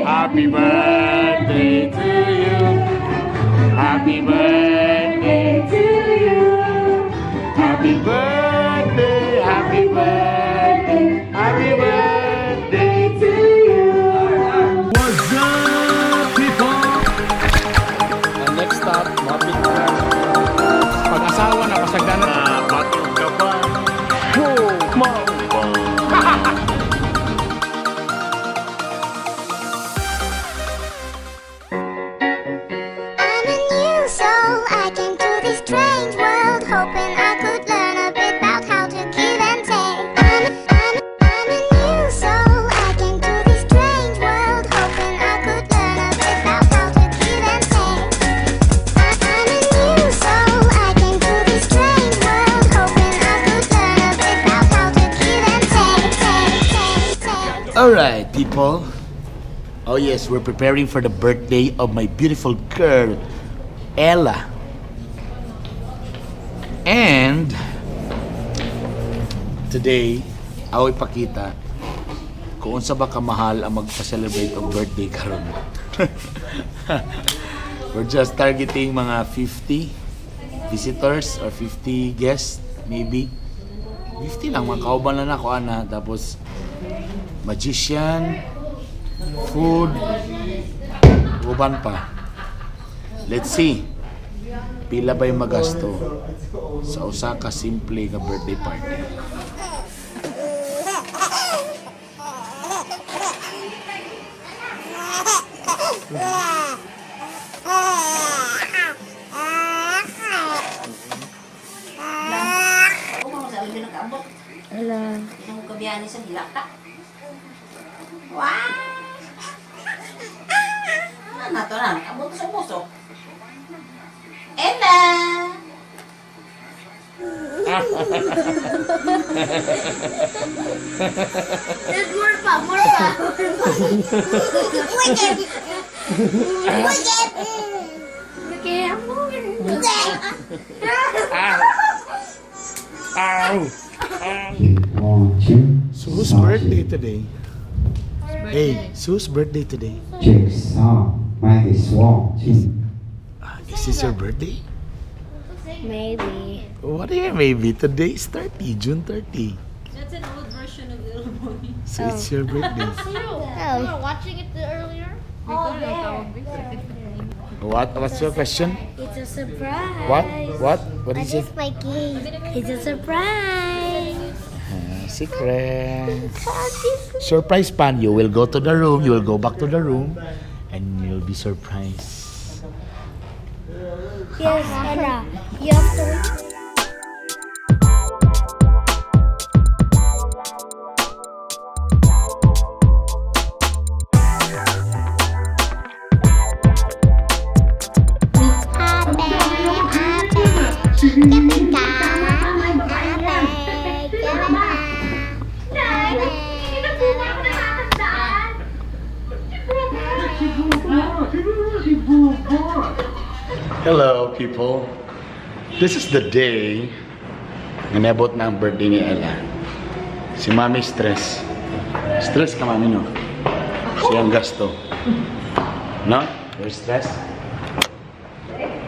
Happy birthday to you. Happy birthday to you. Happy birthday, happy birthday, happy birthday to you. What's up, people? Ang next stop, mapit na. Pag-asawa na, pasagdanan. Batong ka pa. Oh, mama. I'm a new soul. I came to this strange world hoping I could learn a bit about how to give and take. I'm a new soul. I came to this strange world hoping I could learn a bit about how to give and take. I'm a new soul. I came to this strange world hoping I could learn a bit about how to give and take, take, take, take. Alright, people. Oh yes, we're preparing for the birthday of my beautiful girl, Ella. And today, ako ipakita kung unsa ba kamahal ang magpa-celebrate og birthday karon. We're just targeting mga 50 visitors or 50 guests, maybe. 50 lang, mga kauban lang ako, ana. Tapos, magician, food, uban pa. Let's see. Pila ba yung magasto sa usa ka simple nga birthday party? Hello. Wow! Ano to na? Abot sa puso. Ella! There's more pa, more pa. Wicked! Wicked! Okay, I'm moving. Ow! One, two. So whose birthday today? Hey, so whose birthday today? Check sound. Mic is 1, 2. Is this your birthday? Maybe. What do you mean maybe? Today is 30, June 30. That's an old version of Little Boy. So it's your birthday. Oh. We were watching it earlier. Oh, there. What? What's your question? It's a surprise. What? What? What is it? What is my game? It's a surprise. Secret. Surprise pan. You will go to the room. You will go back to the room, and you'll be surprised. Yes, Ella. You have to wait. Hello, people. This is the day na nabot na ang birthday ni Ella. Si Mami stress. Stress ka, Mami, no? Siyang gasto. No? You're stressed?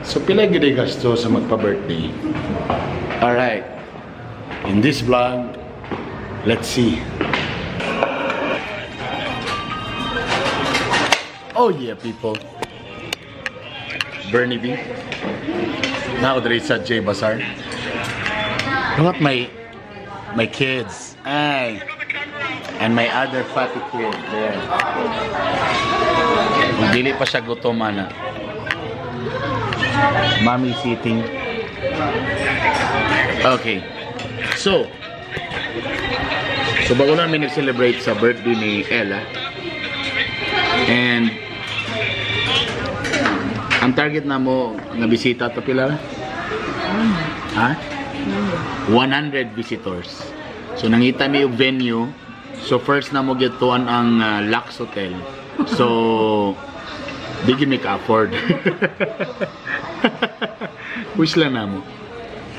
So, pila gyud ay gasto sa magpa-birthday? Alright. In this vlog, let's see. Oh yeah, people. Bernie B. Now there is at J Bazaar. Look at my kids. Ay. And my other fatty kid there. Kung dili pa siya gutom, ana. Mommy's eating. Okay. So bago namin nag-celebrate sa birthday ni Ella. And ang target na mo nga bisita to pila? Ha? 100 visitors. So nangita mi og venue. So first na mo gituan ang Lux Hotel. So di gyud mi ka-afford. Wish lang na mo.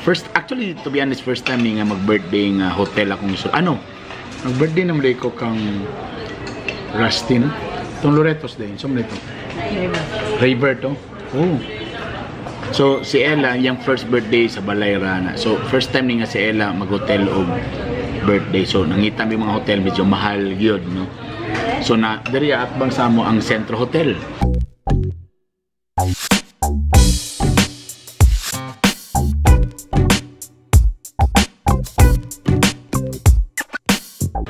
First, actually, to be honest, first time ni nga mag-birthday nga hotel akong isul. Ano? Mag-birthday naman ko kang Rusty, no? Itong Loretos din. So, ito? River to? Oh. So, si Ella, yung first birthday sa Balay Rana. So, first time ni nga si Ella mag-hotel o birthday. So, nangita mi mga hotel, medyo mahal yun, no? So, na, diri atbang sa mo ang Centro Hotel.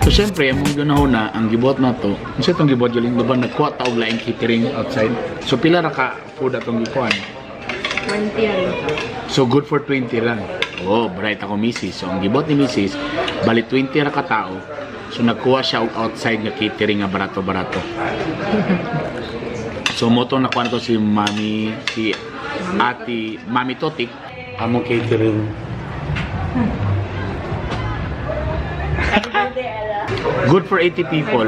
So, syempre, among ginahuna, ang gibuhat na to, unsa itong gibuhat yun, diba, nagkuha ta og laing catering outside. So, pila ra ka food atong gikuan? 20 ano. So, good for 20 lang. Oh, bright ako, misis. So, ang gibuhat ni misis, bali 20 ra ka tao. So, nagkuha siya og outside nga catering nga barato-barato. So, moto nakuha na to si Mami, si Ate, Mami Totik. Amo catering. Good for 80 people.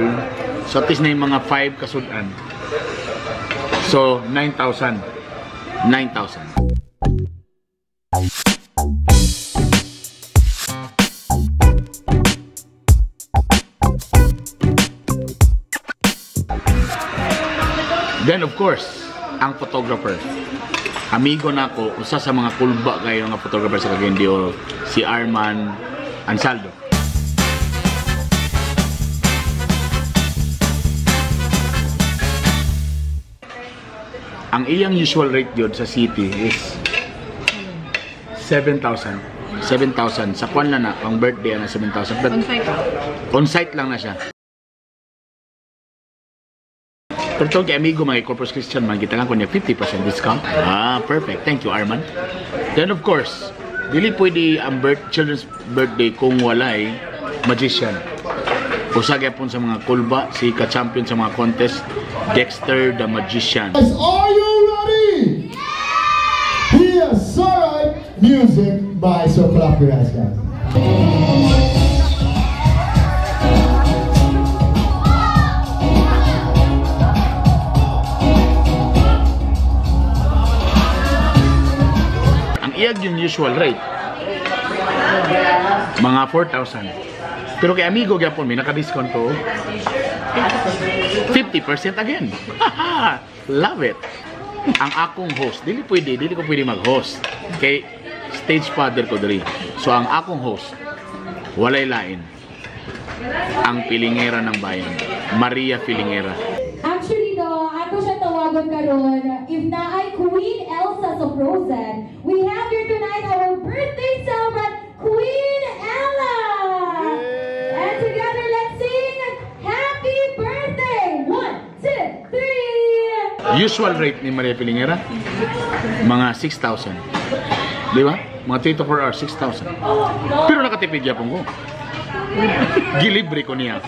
So, at least na yung mga 5 kasudan. So, 9,000. 9,000. Then, of course, ang photographer. Amigo na ako, usa sa mga kulba kayo nga photographer sa Cagayan de Oro, si Arman Ansaldo. Ang iyang usual rate yun sa city is 7,000. 7,000. Sa kwan lang na, ang birthday na 7,000. But On-site pa? On-site lang na siya. Pero itong kay amigo, mga Corpus Christian, man, kita lang ko niya 50% discount. Ah, perfect. Thank you, Arman. Then of course, dili pwede ang children's birthday kung walay magician. Usa gyapon sa mga kulba, si ka-champion sa mga contest, Dexter the Magician. Guys, are you ready? Yes, alright. Music by So Clap Your Hands, guys. Ang iyag yung usual rate, mga 4,000. Pero kay amigo gyapon may naka-discount ko. 50% again. Love it. Ang akong host, dili pwede, dili ko pwede mag-host. Kay stage father ko diri. So ang akong host, walay lain. Ang Pilingera ng bayan, Maria Pilingera. Actually though, ako siya tawagon karon. If naay Queen Elsa sa Frozen, we have here tonight our birthday celebrant, Queen Ella! And together, let's sing Happy Birthday! 1, 2, 3! Usual rate ni Maria Pilingera, mga 6,000. Di ba? Mga 3 to 4 hours, 6,000. Pero nakatipid yapon ko. Gilibre ko niya.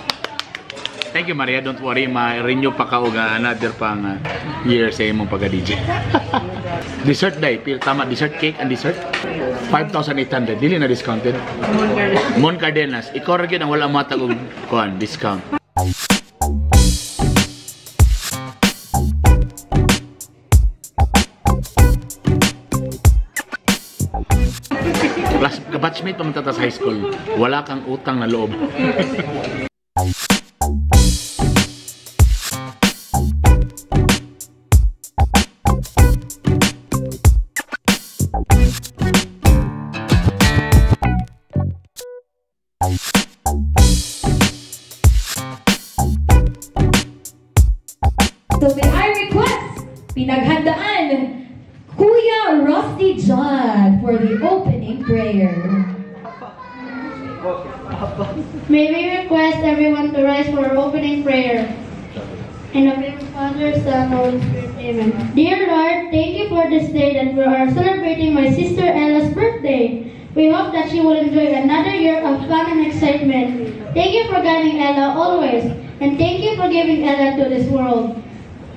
Thank you, Maria. Don't worry, ma-renew pa ka og another pang year sa imong pagka-DJ. Dessert day, pil tama, dessert cake and dessert. 5,800. Dili na discounted. Mon Cardenas, ikaw ra gyud ang wala matag og kuan discount. Class, kabatchmate pa man ta sa high school. Wala kang utang na loob. So may I request, pinaghandaan, Kuya Rusty John for the opening prayer. May we request everyone to rise for our opening prayer. In the name of the Father, Son, Holy Spirit, Amen. Dear Lord, thank you for this day that we are celebrating my sister Ella's birthday. We hope that she will enjoy another year of fun and excitement. Thank you for guiding Ella always, and thank you for giving Ella to this world.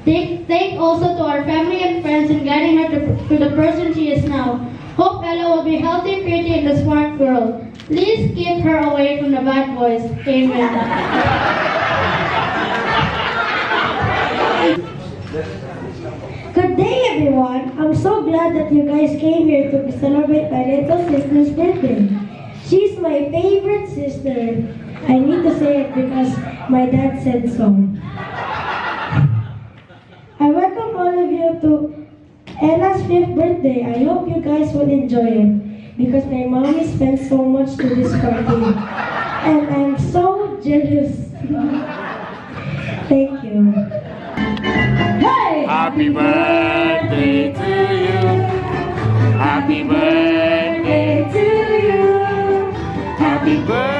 Thank also to our family and friends in guiding her to the person she is now. Hope Ella will be healthy, pretty, and a smart girl. Please keep her away from the bad boys. Amen. Good day, everyone. I'm so glad that you guys came here to celebrate my little sister's birthday. She's my favorite sister. I need to say it because my dad said so. Ella's fifth birthday. I hope you guys will enjoy it because my mommy spent so much to this party. And I'm so jealous. Thank you. Hey! Happy birthday to you. Happy birthday to you. Happy birthday.